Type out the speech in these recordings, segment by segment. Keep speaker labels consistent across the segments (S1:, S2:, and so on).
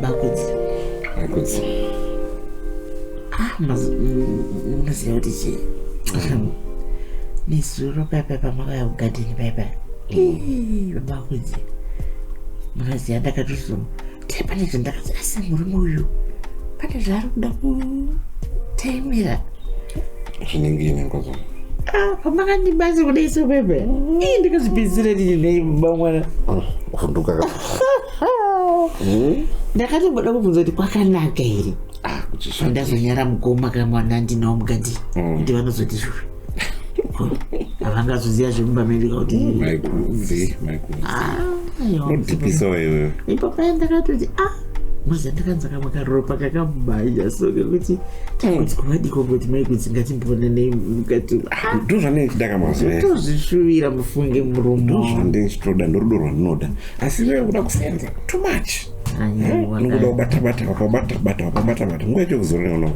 S1: Bakudzi.
S2: Bakudzi.
S1: Ah, munoziva kuti chii? Nezuro paya paya pamakauya kugadheni paya paya. Bakudzi. Munoziva ndakatozo pane zvandakati asi murume uyu pane zvaari kuda kutaimira.
S2: Zvinenge ine ngozi.
S1: Ah, pamakandibasa kudai so pepe. Ii ndakazvipedzisira ndini nei bamwana.
S2: Kuvhunduka ka.
S1: Ndakatomboda kubvunza kuti kwakanaka here.
S2: Ah, kuchisha.
S1: Ndazonyara mukoma kamwana ndinawo mukati. Kuti vanozoti zvuvi. Havangazoziva zvemumba medu kuti.
S2: Maikudzi, maikudzi.
S1: Aiwa.
S2: Unodhipisa wewe.
S1: Ipo paya ndakatoti ah muziva ndakanza kamwe karopa kakamhanya so kekuti kuti kuvadiko kuti maikudzi ngatimbonanei mukati. Ah,
S2: Ndozvandinenge ndichida kamazuva ese.
S1: Tozvishuvira mufunge murumo.
S2: Ndozvandinenge ndichitoda, ndorudo rwandinoda. Asi wewe kuda kusenza too much.
S1: Aiwa.
S2: Unokuda kubata bata, wakabata bata, wakabata bata. Nguva yacho kuzorora unoona.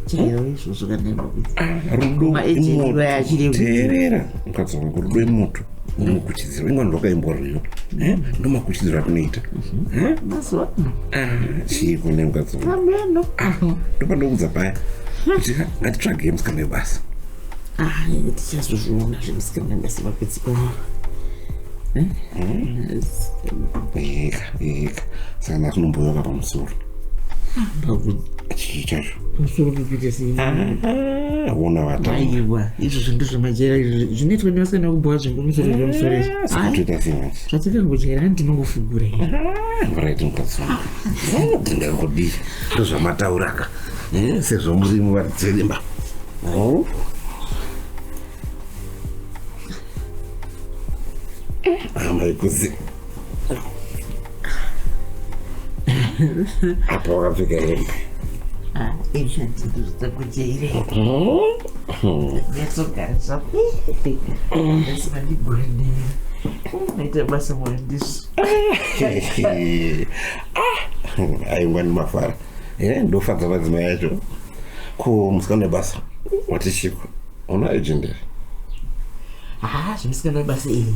S1: Chero izvozvo kana maikudzi.
S2: Rudo
S1: Maagent
S2: imoto.
S1: vaya achiri kuti-
S2: Teerera mukadzi wangu, rudo imoto unokuchidzirwa. Inga ndokaimbwa rwiyo. Ndomakuchidzirwa atinoita.
S1: Mazuva ano.
S2: Ah, chii kune mukadzi wangu?
S1: Ameno.
S2: Ndopandokuudza paya. Kuti ngatitsvagei musikana webasa.
S1: Ah, tichazozviona zvemusikana webasa makwidzi.
S2: Eka, eka. Saka nhasi unomboyoka pamusoro.
S1: Makwidzi.
S2: Chii chacho?
S1: Pamusoro pekuita sei?
S2: Ah, wona vataura.
S1: Aiwa, izvozvo ndozvamajera izvozvo zvinoitwa nevasikana vekubhowa zvemumusoro zvemusoro izvi.
S2: Saka toita sei manje?
S1: Zvatakangojaira handi tinongofugura here.
S2: Right, mukadzi wangu. Ndingakudii? Ndozvamataura ka. Sezvo muri muvaridzi vedemba. Ah, maikudzi. Apa wakapfeka hembe.
S1: Ah, izvi handindozvitakujaira. Nyatsogara zvako. Nhasi mandigonera. Maita basa mwoyo ndizvo.
S2: Aiwa, ndimafara. Ndofadza madzimai acho. Ko musikana webasa wati chiko? Una agent here?
S1: Ah, zvemusikana webasa iyi.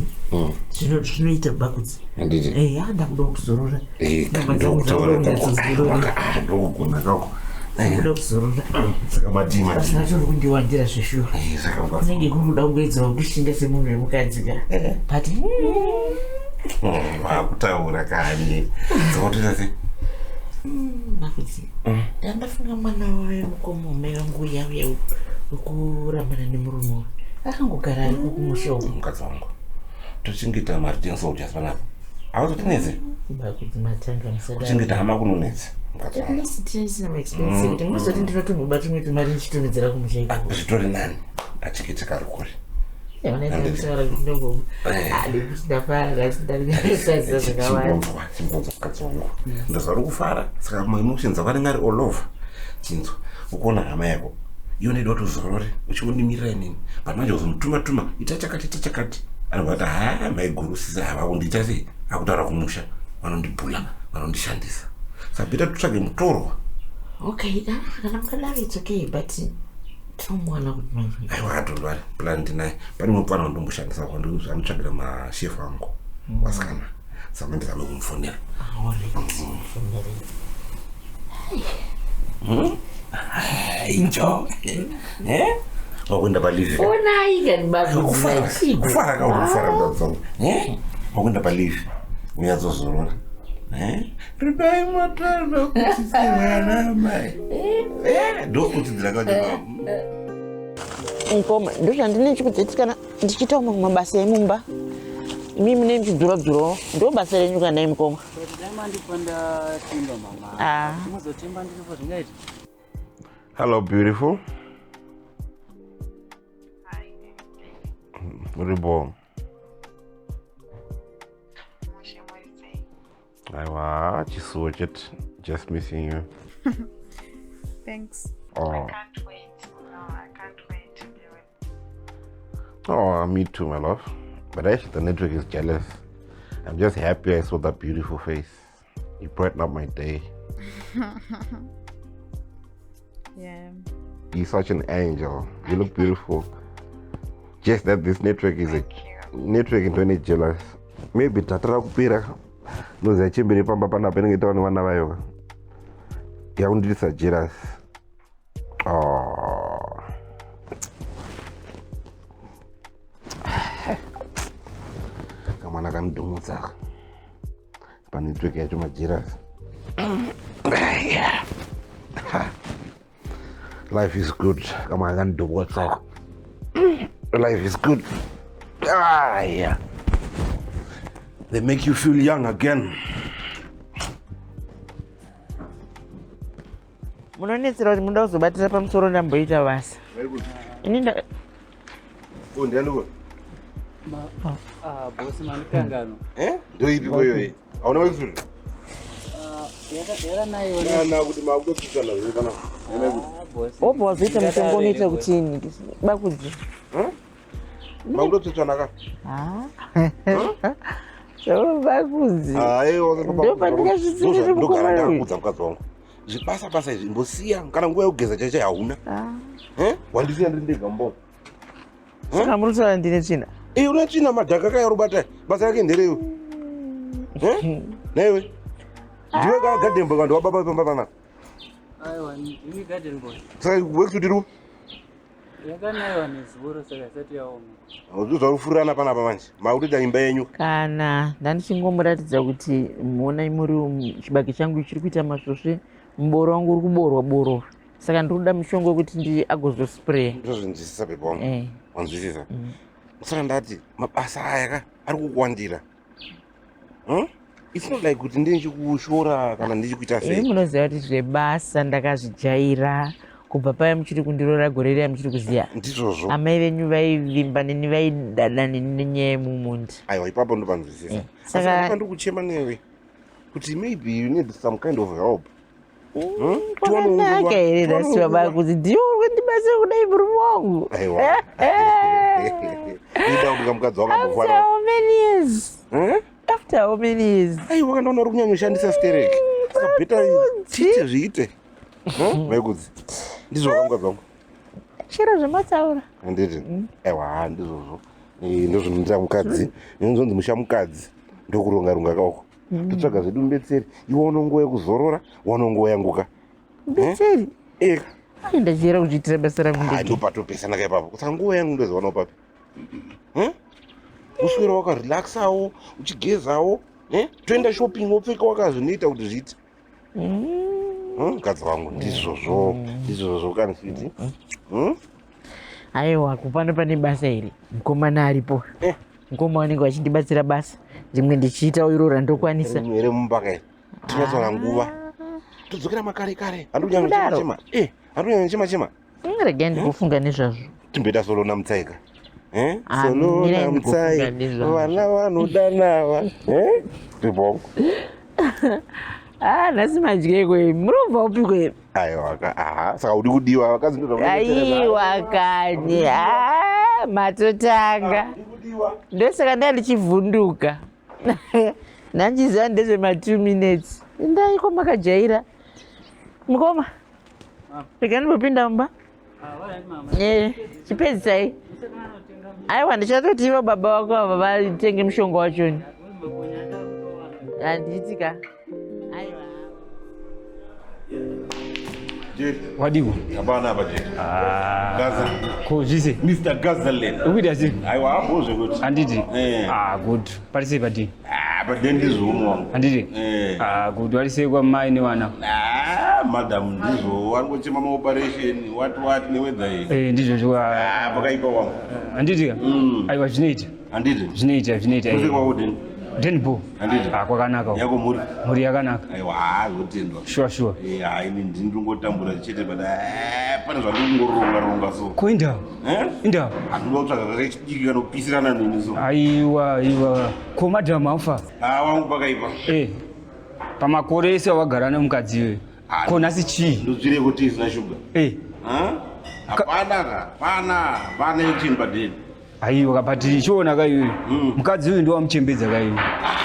S1: Zvinoita bakudzi.
S2: Handiti?
S1: Eh, ah, ndakuda kuzorora.
S2: Eka,
S1: Nyama dzangu
S2: ndokutaura
S1: dzakuda
S2: kako.
S1: kunyatsozorora.
S2: Ah, ndokugona kako.
S1: Ndakuda kuzorora.
S2: Saka madii
S1: Basa
S2: madii?
S1: racho rikundiwandira zveshuwa.
S2: Saka mukadzi
S1: Kunenge kuri kuda kungoedzawo kushinga semunhu wemukadzi ka. But
S2: wakutaura kani. Saka toita sei?
S1: Makudzi. Ndandafunga mwana wemukoma wamai vangu uya uya wekurambana nemurume uyu. Akangogara ariko kumusha uko.
S2: Mukadzi wangu. Tochengeta mari soldiers panapa. Hauzotinetse?
S1: Makudzi matanga musadaro.
S2: Kuchengeta hama kunonetsa. Mukadzi
S1: At
S2: wangu.
S1: least tisina maexpense kuti muzoti ndinotomboba tumwe tumari ndichitonedzera kumusha ikoko.
S2: Zvitori nani. Achengete kari kure.
S1: Ndafara zvakawanda.
S2: Chimbonzwa, chimbonzwa mukadzi wangu. Ndazva uri kufara. Saka maemotions ako anenge ari all over. Chinzwa, ukuona hama yako. Iwe ndida kuti uzorore uchingondimirira inini. But manje uzomutuma tuma, ita chakati, ita chakati. Anobva ati ha maiguru sisi hava kundiita sei? Akutaura kumusha. Vanondibhula, vanondishandisa. Saka better tutsvage mutorwa.
S1: Okay, ah, kana mukadaro it's okay, but tinomuwana kuti manje?
S2: Aiwa, don't worry. Plan ndinaye. Pane mupfana wandomboshandisa anotsvagira mashefu angu. Vasikana. Saka ndizame kumufonera.
S1: Alright, fonera.
S2: Injo. Wakuenda paleave.
S1: Onai kani
S2: Kufara,
S1: bakudzi.
S2: kufara ka uri kufara mukadzi wangu. Wakuenda paleave. Unyatsozorora. Rudai matano kuchidzirana mai. Ndokuchidzira kacho.
S1: Mukoma, ndozvandine chikudzeti kana ndichiitawo mamwe mabasa emumba. Imi mune muchidzura-dzurawo, ndo basa renyu kana mukoma.
S3: Dai mandipa ndatimba mama.
S1: Ah.
S3: Muzotimba ndiripo zvingaiti?
S2: Hello, beautiful. Uri bo. Aiwa, chisuwo chete. Just missing you.
S4: Thanks.
S2: Oh.
S4: I can't wait. No, I can't wait to be with
S2: Oh, me too, my love. But actually, the network is jealous. I'm just happy I saw that beautiful face. You brighten up my day.
S4: Yeah.
S2: You're such an angel. You look beautiful. Just that this network is a
S4: Thank you.
S2: network ndone jealous. Maybe data rakupera. Noziva chembere pamba panapa inenge itawa nevana vayo ka. Yakundiitisa jealous. Oh. Kamwana kanidhumutsa aka. Panetwork yacho majealous. Life is good. Kamwana kanidhumutsa aka. Life is good. Ah, yeah. They make you feel young again.
S1: Munonetsera kuti munoda kuzobatira pamusoro ndamboita basa. Ini nda
S2: Oh, ndiani
S3: Ah, bosi mandikanganwa.
S2: Eh? Ndoipi iyoyi? Hauna wekuzuri?
S3: Yakanaiwa.
S2: Kana kuti makutopikana zviri pana.
S3: Ah, bosi.
S1: Wobva wazoita mutengo unoita
S3: Ndingadaro
S1: kuti bakudzi.
S2: Makutopikana ka?
S1: Bakudzi.
S2: Aiwa,
S1: Ndopandingazvitsiviri
S2: ndogara
S1: mukomana uyu.
S2: ndakakudza mukadzi wangu. Zvibasa basa izvi imbosiya kana nguva yekugeza chaicho hauna. Eh? Wandisiya ndiri ndega mbo.
S1: Saka muri kutaura ndine tsvina.
S2: Eh, una tsvina madhaka kaya rubata. Basa rake ndereyo. Eh? Naiwe. Ndiwe ka garden boy kanti wababa pamba pana.
S3: Aiwa, ndini garden boy.
S2: Saka worksuit iri
S3: Yakanaiwa nezuro saka isati yaoma.
S2: Zvakufurirana panapa manje. Makutoita imba yenyu.
S1: Kana ndandichingomuratidza kuti muona muri umu, chibage changu chiri kuita masvosve, muboro wangu uri kuborwa borwa. Saka ndiri kuda mushonga wekuti ndi agozospreya.
S2: Ndozvinzwisisa pepa wangu.
S1: Eh.
S2: Wanzwisisa. Saka ndati mabasa aya ka ari kukuwandira. Hmm? It's not like kuti ndichikushora kana ndichikuita
S1: Imi
S2: sei.
S1: munoziva kuti zvebasa ndakazvijaira kubva paya muchiri kundiroora gore riya muchiri kuziya.
S2: Ndizvozvo.
S1: Amai venyu vaivimba neni vaidada neni nenyaya yemumundi.
S2: Aiwa ipapo ndopanzwisisa.
S1: Eh,
S2: Saka
S1: saka-
S2: ndiri kuchema newe kuti maybe you need some kind of help. Hmm?
S1: Kwakanaka here nhasi baba kuti ndiwe uri kundibatsira kudai murume wangu.
S2: Aiwa. Ida kuti kamukadzi wangu
S1: After
S2: ambofana.
S1: how many years?
S2: Eh?
S1: After how many years?
S2: Aiwa kandaona uri kunyanyoshandisa sterek. Saka better tiite zviite. Hmm? Maikudzi. Ndizvo kamukadzi wangu.
S1: Chero zvamatsaura.
S2: Handiti? Aiwa ha ndizvozvo. Eh, ndozvinoita mukadzi. Inonzi musha mukadzi. Ndokuronga ronga kauko. Totsvaga zvedu mubetseri. Iwe une nguva yekuzorora, wane nguva yanguka.
S1: Mbetseri.
S2: Eka.
S1: Ai ndajaira kuzviitira basa rangu
S2: Ah,
S1: ndega.
S2: ndopatopesana ka ipapo. Saka nguva yangu ndozowana papi. Hmm? Uswera wakarelaxawo, uchigezawo, eh? Toenda shopping wopfeka wakazvinoita kuti zviite. Hmm, mukadzi wangu ndizvozvo, ndizvozvo kani sweetie. Hmm?
S1: Aiwa kupano pane basa here. Mukomana aripo.
S2: Eh.
S1: Mukoma vanenge vachindibatsira basa. Rimwe ndichiita iro randokwanisa.
S2: Rimwe remumba kai. Tinotsaura nguva. Todzokera makare kare.
S1: Kudaro.
S2: Handikunyanya chema. Eh, handikunyanya chema chema.
S1: Regai ndikufunga nezvazvo.
S2: Timboita solo namutsaika. Eh?
S1: Ah,
S2: Solo
S1: mirai
S2: namutsai.
S1: ndikufunga nezvazvo.
S2: Vana vanodanava. Eh? Ndibongo.
S1: Ah, nhasi madyeko imi. Munobva upiko imi?
S2: Aiwa ka. Aha, saka uri kudiwa vakadzi ndozvamunotereza.
S1: Aiwa kani. Ah, matotanga.
S2: Uri kudiwa.
S1: Ndosaka ndaa ndichivhunduka. Ndandichiziva ndezvema 2 minutes. Endai kwamakajaira. Mukoma.
S3: Ah.
S1: Regai ndimbopinda mumba.
S3: Ah, alright mama.
S1: Eh, chipedzisai.
S3: Musakanotenga
S1: Aiwa ndichatoti ivo baba vako ava vatenge mushonga wachoni.
S3: makonya akawanda.
S1: Handiti ka. Aiwa.
S2: Jerry.
S5: Wadiwo.
S2: Hapana apa Jerry. Gaza.
S5: Ko zvise.
S2: Mr. Gazalen.
S5: Ukuita sei?
S2: Aiwa hapo zvekuti.
S5: Handiti.
S2: Eh.
S5: Ah, good. Pari sei padini?
S2: Ah, but then ndizvo umwe wangu.
S5: Handiti.
S2: Eh.
S5: Ah, good. Wari sei kwamai nevana?
S2: Ah, madam ndizvo vari kuchema maoperation what what newedza iyi.
S5: Eh, ndizvo zvo.
S2: Ah, pakaipa wangu.
S5: Handiti. Aiwa zvinoita.
S2: Handiti.
S5: Zvinoita, zvinoita.
S2: Kuse kwako deni.
S5: Deni bo.
S2: Handiti.
S5: Ah, kwakanaka.
S2: Yako mhuri.
S5: Mhuri yakanaka.
S2: Aiwa, ah, zvotendwa.
S5: Sure, sure.
S2: Eh, ah, ini ndini ndingotambura chete but eh, pane zvandiri kungoronga so.
S5: Ko indawo?
S2: Eh?
S5: Indawo?
S2: Handinoda kutsvaga kachidiki kanopisirana neni so.
S5: Aiwa, aiwa. Ko madam haufa?
S2: Ah, wangu pakaipa.
S5: Eh. Pamakore ese wagara nemukadzi iwe.
S2: Ah.
S5: Ko nhasi chii?
S2: Ndotsvire kuti isina shuga.
S5: Eh.
S2: Ah? Hapana ka, hapana, hapana yechinhu padeni.
S5: Aiwa, but chiona ka iwe. Mukadzi uyu ndiwamuchembedza ka iwe.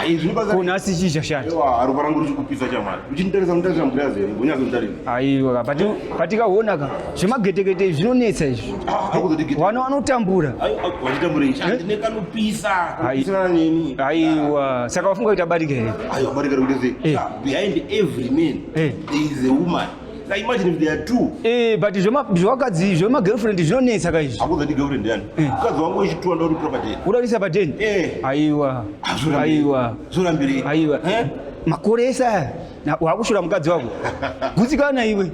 S2: Ai, zvine basa
S5: Ko nhasi chii chashata?
S2: Aiwa, ropa rangu riri kupisa chamari. Uchinditarisa unotarisa mugirazi here? Unyatsomutarisa.
S5: Aiwa ka patikaona ka zvemagetekete izvi zvinonetsa izvi.
S2: Ah, akuzoti gete.
S5: Vana vanotambura.
S2: Ai, vachitamburei? Ndine kanopisa.
S5: Ai.
S2: Kanopisirana neni.
S5: Aiwa, saka wafunga kuti abarika here?
S2: Aiwa, barika rekuti sei?
S5: Eh.
S2: Behind every man
S5: Eh.
S2: there is a woman. Saka imagine if there are two.
S5: Eh, but zvevakadzi zvemagirlfriend zvinonetsa ka izvi.
S2: Akuzoti girlfriend yani. Mukadzi wangu wechituwa ndauri padeni.
S5: Udarisa padeni?
S2: Eh.
S5: Aiwa.
S2: Ah, zvorambirei.
S5: Aiwa.
S2: Zvorambirei.
S5: Aiwa.
S2: Eh?
S5: Makore ese aya wakushora mukadzi wako. Gutsikana iwe.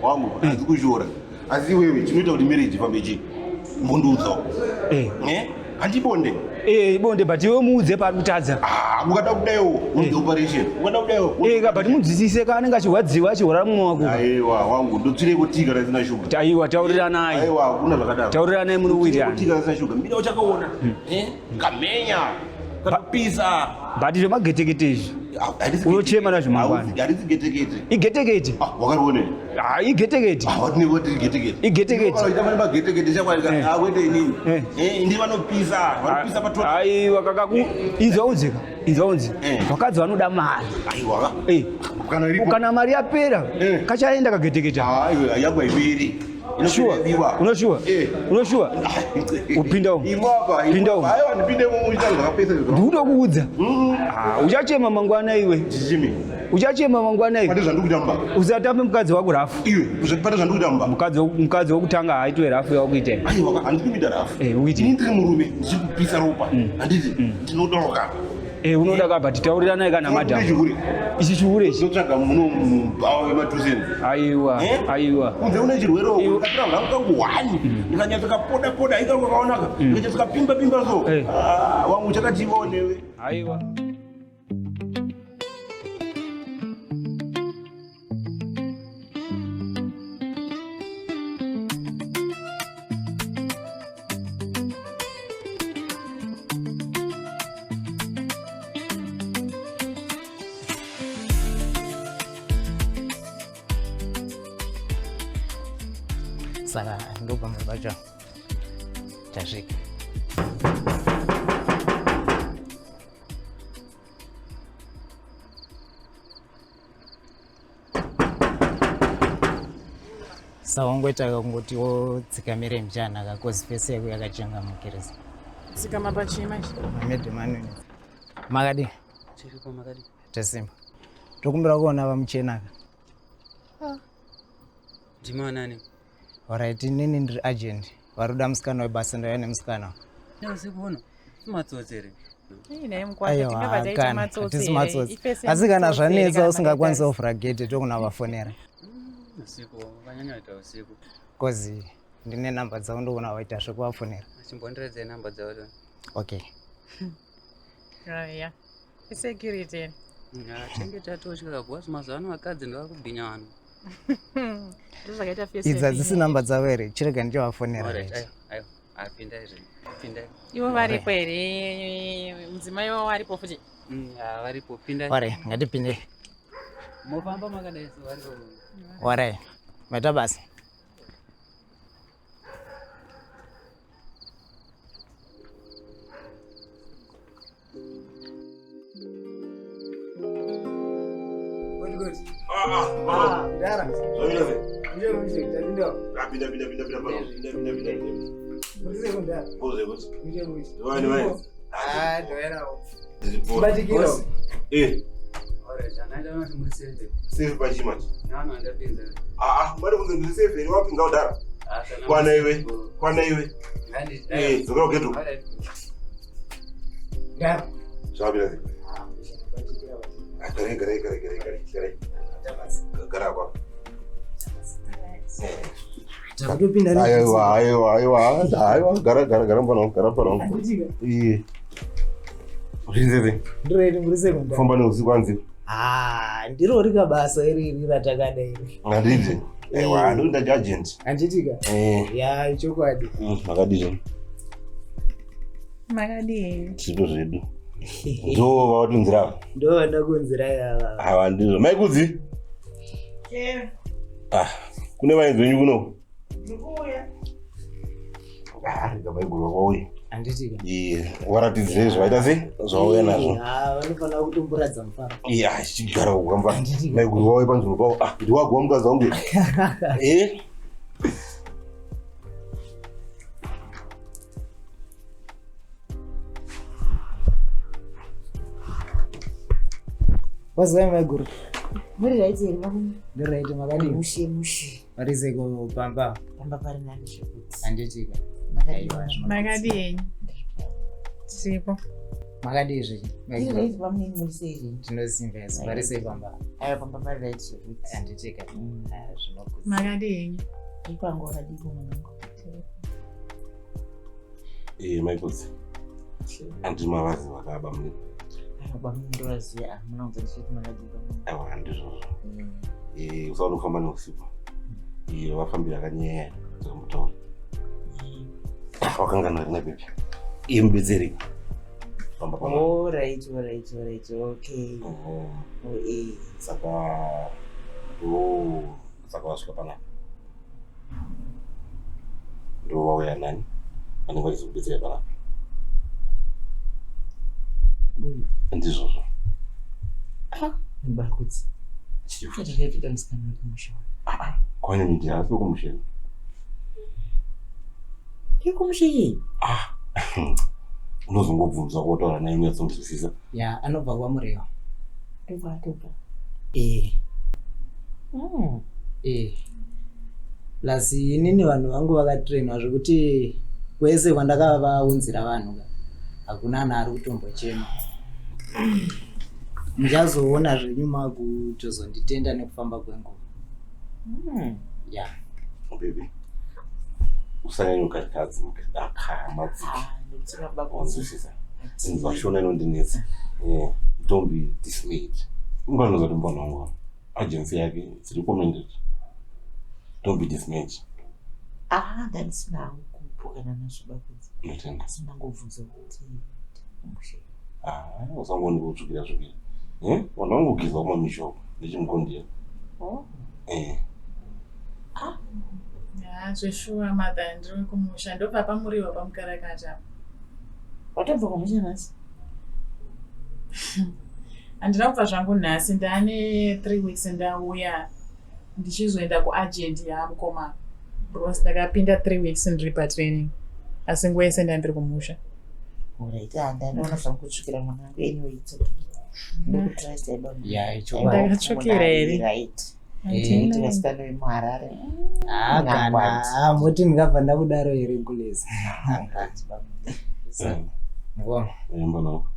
S2: Wangu, handisi kushora. Asi iwewe chinoita kuti marriage ifambe chii? Mbondiudzawo.
S5: Eh.
S2: Eh? Handibonde.
S5: Eh, bonde but iwe muudze paari kutadza.
S2: Ah, ukada kudaiwo unode operation. Ukada kudaiwo.
S5: Eh, ka but mudzidzise ka anenge achirwadziwa achihora mumwe wako.
S2: Aiwa, wangu ndotsvirei tea kana isina shuga.
S5: Aiwa, tauriranai.
S2: Aiwa, hakuna zvakadaro.
S5: Tauriranai munowirirana.
S2: Tea kana isina shuga. Mbira uchakaona. Eh? Kamenya. Kanopisa.
S5: But zvemagetekete izvi. Unochema nazvo mangwana.
S2: Harisi getekete.
S5: Igetekete.
S2: Ah, wakarione.
S5: Ah, igetekete.
S2: Ah, watine woti getekete.
S5: Igetekete.
S2: Unoita pane magetekete chakwadi
S5: Eh.
S2: ka. Ah, kwete inini.
S5: Eh.
S2: Eh, ndi vanopisa. Vanopisa pato.
S5: Aiwa kakaku inzwa unzika. Inzwa unzi.
S2: Eh.
S5: Vakadzi vanoda mari.
S2: Aiwa.
S5: Eh.
S2: Kana iripo.
S5: Kana mari yapera,
S2: Eh.
S5: kachaenda kagetekete.
S2: Ah, iwe yangu haiperi.
S5: Sure.
S2: Inoperiwa.
S5: Unoshuwa?
S2: Eh.
S5: Unoshuwa? Upinda umu.
S2: Imwapa.
S5: Pinda umu.
S2: Aiwa, ndipinde umu uchiita zvakapesa izvo.
S5: Ndikutokuudza. Ah, uchachema mangwana iwe.
S2: Chichimi.
S5: Uchachema mangwana
S2: Pane
S5: iwe.
S2: zvandiri kuita mumba.
S5: Usatambe mukadzi wako rafu.
S2: Iwe, pane zvandiri kuita mumba.
S5: Mukadzi wokutanga haaitwe rafu yawakuita. iwe.
S2: Aiwa, handisi kuita rafu.
S5: Eh, uite.
S2: Ini ndiri murume, ndichiri kupisa ropa. Handiti, ndinodoka.
S5: Eh, unoda ka but tauriranai kana madam.
S2: Chihure.
S5: Ichi chihure ichi.
S2: Ndinotsvaga muno mubhawa wematuseni.
S5: Aiwa,
S2: Eh?
S5: aiwa.
S2: Kunze une chirwere uko,
S5: Iwe-
S2: ndikatora mhangu kangu one, ndikanyatso kapoda poda, ikako kaonaka, ndikanyatso kapimba pimba so.
S5: Eh.
S2: Ah, wangu chakatiwa newe.
S5: Aiwa.
S6: Saka ndopamwe pacho tasvika. Sawangoita kungoti wodzikamire mchana kakozi fesi yako yakachangamukirisa.
S4: Dzikama pachii manje?
S6: Mamedhemani makadi
S3: Chiripo makadi.
S6: tasimba tokumbira kuona vamuchenaka.
S3: Ndimi anani?
S6: Alright, inini ndiri agent vari kuda musikana webasa ndauya nemusikana.
S3: Neusiku uno. Matsotsi here?
S4: Ii, naye mukwasha tingabva
S6: Aiwa
S4: taita
S6: kana
S4: matsotsi
S6: hatisi
S4: here?
S6: matsotsi,
S4: Ifesi
S6: asi kana
S4: yematsotsi here
S6: zvanetsa
S4: kana
S6: usingakwanisi
S4: makatarisa?
S6: kuvhura gedhe tokuna vafonera.
S3: Usiku vakanyanya kuita usiku.
S6: Kozi ndine namba dzavo ndokuna vaita zvekuvafonera.
S3: Chimbondiredzai namba dzavo to.
S6: Okay.
S4: Aya, isecurity here.
S3: Tenge tatotya kabhosi mazuva ano vakadzi ndovakubhinya vanhu.
S4: Ndozvakaita fesi
S6: Idzi hadzisi namba dzavo here? Chirega ndichivafonera.
S3: Alright,
S6: Right.
S3: aiwa, aiwa. Ah, pindai zvenyu. Pindai.
S4: Ivo varipo here? Mudzimai wavo aripo futi?
S3: Ah, varipo pindai.
S6: Alright, ngatipinde.
S3: Mofamba makadai so varipo.
S6: Alright, maita basa.
S2: Zvamira sei? Ah, pinda, pinda, pinda, pinda, pano. Pinda, pinda, pinda, pinda. Boze, boze. Ndiwani, ndiwani. Ndiripo. Eh,
S3: Alright, anaita vanoti muri safe.
S2: safe pachii manje?
S3: Nevanhu vandapinza.
S2: Ah, ah, mbada kunze ndiri safe here, wapinza kudhara.
S3: Ah, sana
S2: Kwana iwe,
S3: usiku.
S2: kwana iwe.
S3: Ngandi-
S2: Eh, dzokera kugedhi uko.
S3: Alright.
S2: Zvamira sei? Ah, garai, garai, garai, garai, garai, garai. Gara apapo.
S6: Takutopinda.
S2: Aiwa, aiwa, aiwa, aiwa, gara, gara, gara mfana wangu, gara mfana wangu. Iye. Zvinzeve,
S6: Ndireti muri sekondari.
S2: famba neusiku anzi.
S6: Ah, ndiro rika basa iri ratakada iri.
S2: Handiti. Aiwa, ndikuita agent.
S6: Handitika?
S2: Eh,
S6: Ya, chokwadi.
S2: makadii?
S4: Makadii?
S2: Tiripo zvedu. Ndo vawatunzira ava.
S6: Ndo vandakunzirai ava.
S2: Ava ndizvo. Mai Kudzi. Ah, kune vaenzi venyu kuno. Arega maiguru vauye.
S6: Handiti ka?
S2: Iye, waratidzei zvaita sei zvauya nazvo.
S6: Ah, vanofanira kutomboratidza mufaro.
S2: Iye, achigara kugamba.
S6: Handiti ka?
S2: Maiguru vauye panzvimbo pavo. Ah, ndiwaguwa mukadzi wangu. Eh?
S6: Wazai maiguru.
S1: Muri right here varume?
S6: Ndiri right, makadii?
S1: Mushe mushe.
S6: Parizei kupamba?
S1: Pamba pari nani zvekuti.
S6: Handiti ka?
S1: Makadii?
S6: Aiwa, zvino-
S4: Makadii henyu? Tiripo.
S6: Makadii zvenyu?
S1: Ndiri
S6: Maiguru.
S1: right vamunini, muri sei zvenyu?
S6: Tinosimba isu. Parizei pamba?
S1: Aiwa, pamba pari right zvekuti.
S6: Handiti ka? Ah, zvinokudza.
S4: Makadii henyu?
S1: Ikwangu wakadii mwanangu?
S2: Eh, maikudzi. Handimavazi vakaba munini.
S1: Aiwa bamunini ndovaziva, ah, muna kunza ndichiti makadii bamunini.
S2: Aiwa, handizvozvo. Eh, usaona kufamba neusiku. Iye vafambira akanyaya dzekumutaura. Wakanganwa rina bebi. Iye mubetsereki. Famba pano.
S1: Alright, alright, alright, okay.
S2: Oh.
S1: Oh, eh.
S2: Saka ndo saka vasvika panapa. Ndo vauya nani? Vanenge vachizokubetsera panapa.
S1: Uyu.
S2: Ndizvozvo.
S1: Bakudzi.
S2: Chifu.
S1: Chakatoita musikana wekumusha uyu.
S2: Kwanyanyiti asi wekumusheni.
S1: Yekumusha iyi?
S2: Ah. Unozongobvunzwa kwotaura naye unyatsonzwisisa.
S6: Ya, anobva kwaMurewa.
S1: Ndokwaatobva.
S6: Eh. Eh. Plus inini vanhu vangu vakatrainwa zvekuti kwese kwandakavaunzira vanhu ka hakuna ana ari kutombochema. Muchazoona zvenyu makutozonditenda nekufamba kwenguva. Ya.
S2: Baby. Usanyanyokatadzi akamadziki.
S1: Ah, nekuti mabakudzi.
S2: Wanzwisisa. Inzwa shona inondinetsa. Eh, don't be dismayed. Unganoza kuti mbona wangu. Agency yake it's recommended. Don't be dismayed.
S1: Ah, ndandisina kupokana nazvo bakudzi.
S2: Unotenda.
S1: Asi ndangobvunza kuti kumusha.
S2: Ah, usangoni kutsvukira tsvukira. Eh, vanhu vangogeza kumamisha uko nechimukondera.
S1: Oh.
S2: Eh,
S4: Ya, zveshuwa mother, ndiri kumusha. Ndobva paMuriwa paMukarakati apa.
S1: Watobva kumusha nhasi?
S4: Handina kubva zvangu nhasi, ndane 3 weeks ndauya ndichizoenda kuagent yamukoma. Because ndakapinda 3 weeks ndiri patraining. Asi nguva yese ndandiri kumusha.
S1: Alright, ah, ndandaona zvangu kutsvukira mwana wangu. Anyway, it's okay. Ndokutrust baba.
S6: Ya, ichokwadi.
S4: Ndakatsvukira here?
S1: Right.
S6: Eh.
S1: Nekuti vasikana vemuHarare.
S6: Ah, kana ah, moti ndingabva ndakudaro here kulezi.
S1: Right, baba.
S6: Ngoma.
S2: eh, mbona wangu.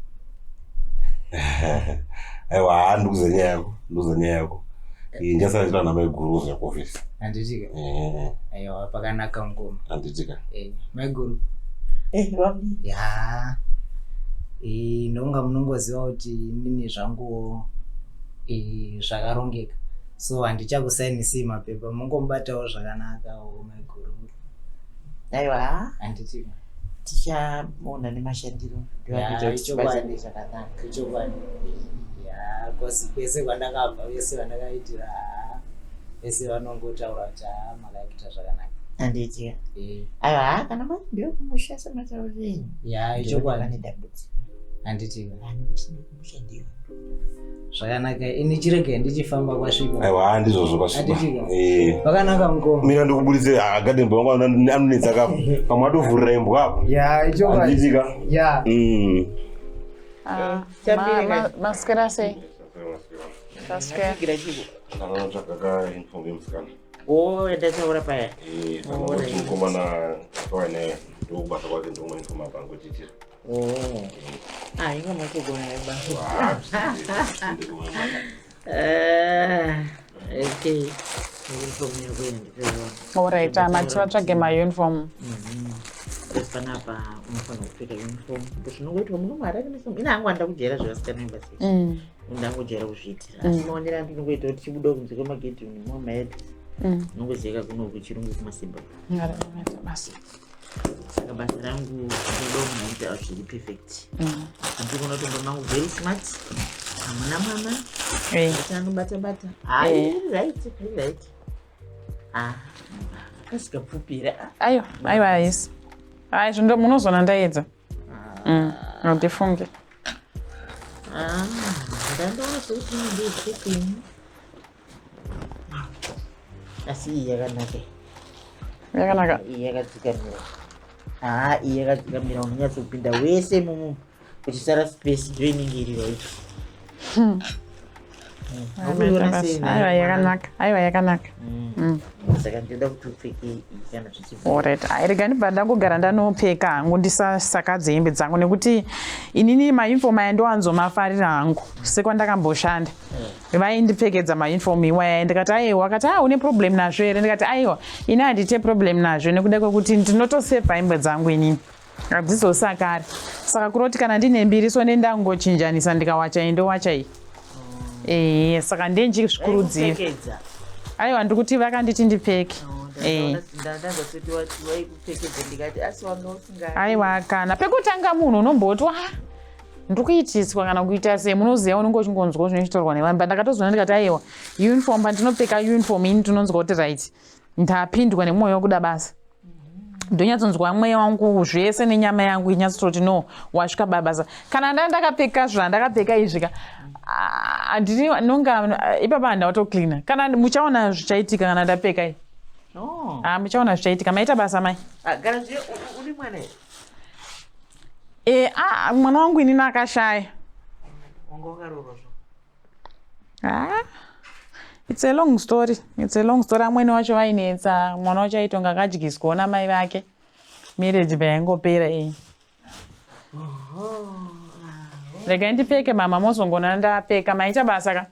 S2: Aiwa, haa, ndikuze nyaya yako, ndikuze nyaya yako. Eh, ndichasara ndichitaura namaiguru kuzouya kuofisi.
S6: Handiti ka?
S2: Eh,
S6: Aiwa, pakanaka ngoma.
S2: handitika.
S6: Eh, maiguru.
S1: Eh, bamunini.
S6: Ya. Eh, ndonga munongoziva kuti inini zvanguwo eh, zvakarongeka. So handichakusainisii mapepa, mungomubatawo zvakanakawo maiguru.
S1: Aiwa,
S6: Handiti ka?
S1: tichaona nemashandiro.
S6: Ya,
S1: Ndokuita kuti
S6: ichokwadi.
S1: tibashande zvakanaka.
S6: Ichokwadi. Ya, kosi kwese kwandakabva vese vandakaitira haa, vese vanongotaura kuti haa makaita zvakanaka.
S1: Handiti.
S6: Eh,
S1: Aiwa, kana mari ndeyekumusha sematauriro enyu.
S6: ya,
S1: Pane
S6: ichokwadi.
S1: dambudziko.
S6: Handiti ka?
S1: Ah, nekuti ndeyekumusha ndiyo.
S6: Zvakanaka, ini chiregai ndichifamba kwasvika.
S2: Aiwa, haa, ndizvozvo kwasvika.
S6: Handitika.
S2: Eh.
S6: Pakanaka mukoma.
S2: Mira ndikuburitse garden boy wangu anonetsa kapo. Pamwe atovhurira imbwa apo.
S6: Ya, ichokwadi.
S2: Handitika.
S6: Ya.
S4: Ah,
S1: Chambire
S4: maswera sei? Taswera.
S1: Mavigira chiko.
S2: Ndanotsvaga ka uniform yemusikana.
S1: Oh, ndataura paya.
S2: Eh, saka ngoti mukomana akauya naye ndokubasa kwake ndokumauniform apa angotiitira.
S1: Oh. Ah, inga makugona baba.
S2: Ah,
S1: Ah, okay. Uniform yako nditoiona.
S4: Alright, mati vatsvage mauniform.
S1: Because panapa unofanira kupfeka uniform. Because zvinongoitwa muno muHarare uniform. Ina hangu handida kujaira zvevasikana vebasa. Ndangojaira kuzviitira. Asi maonero andinongoita kuti chibuda kunze kwemagedhi nemamaedhi. Unongoziva kuno kuchirungu kumasimba.
S4: Basa.
S1: Saka basa rangu ndinoda munhu anoita zviri perfect. Andikuona kuti mba mangu very smart. Hamuna mwana.
S4: Eh.
S1: Ati anobata bata. Ah, right, right. Ah, akasvika pfupira.
S4: Aiwa, aiwa haisi. Hai, zvindo munozoona ndaedza. Handifunge.
S1: Ah, ndandoona sekuti ndipfeke ini. Asi iyi yakanaka.
S4: Yakanaka.
S1: Iyi yakadzikamira. Haa, iyi yakadzikamira unonyatsopinda wese mumu uchisara space ndo inenge iri right. Unoiona sei nayo
S4: Aiwa
S1: mwana?
S4: yakanaka. Aiwa yakanaka.
S1: Saka ndinoda kuti upfeke iyi kana zvichibva.
S4: Alright. Ai, rega ndibva ndangogara ndanopfeka hangu ndisasakadze hembe dzangu nekuti inini mauniform aya ndowanzomafarira hangu sekwandakamboshanda. Vaindipfekedza mauniform iwaya ndikati aiwa, akati a une problem nazvo here? Ndikati aiwa, ini handite problem nazvo nekuda kwekuti ndinotosevha hembe dzangu inini, hadzizosakari. Saka kuroti kana ndine mbiri so nendangochinjanisa, ndikawacha iyi ndowacha iyi. Ee, saka ndenjizvikurudzira.
S1: Vaikupfekedza.
S4: Aiwa, ndiri kuti vakanditi ndipfeke. Ee.
S1: Ndandazoti wati waikupfekedza, ndikati asi wanga usinga.
S4: Aiwa, kana pekutanga munhu unomboti wa ndiri kuitiswa kana kuita sei, munoziva unenge uchingonzwa zvinochitorwa nevanhu, but ndakatozoona ndikati aiwa, uniform pandinopfeka uniform ini ndinonzwa kuti right, ndapindwa nemwoyo wekuda basa, ndonyatsonzwa mweya wangu zvese nenyama yangu inyatsototi no, wasvika babasa. Kana nda ndakapfeka zvandakapfeka izvi ka, handini nonga ipapa handina kutocleana. Kana muchaona zvichaitika kana ndapfeka iyi.
S1: No.
S4: Ah, muchaona zvichaitika. Maita basa mai.
S1: Ah, kana zviye une mwana here?
S4: E, ah, mwana wangu inini akashaya.
S1: Wanga wakaroorwa zvo?
S4: Ah, it's a long story, it's a long story. Amwene wacho vainetsa, mwana wacho aitonga akadyiswawo namai vake, marriage payaingopera iyi. Regai ndipfeke mama, mozongona ndapfeka. Maita basa ka.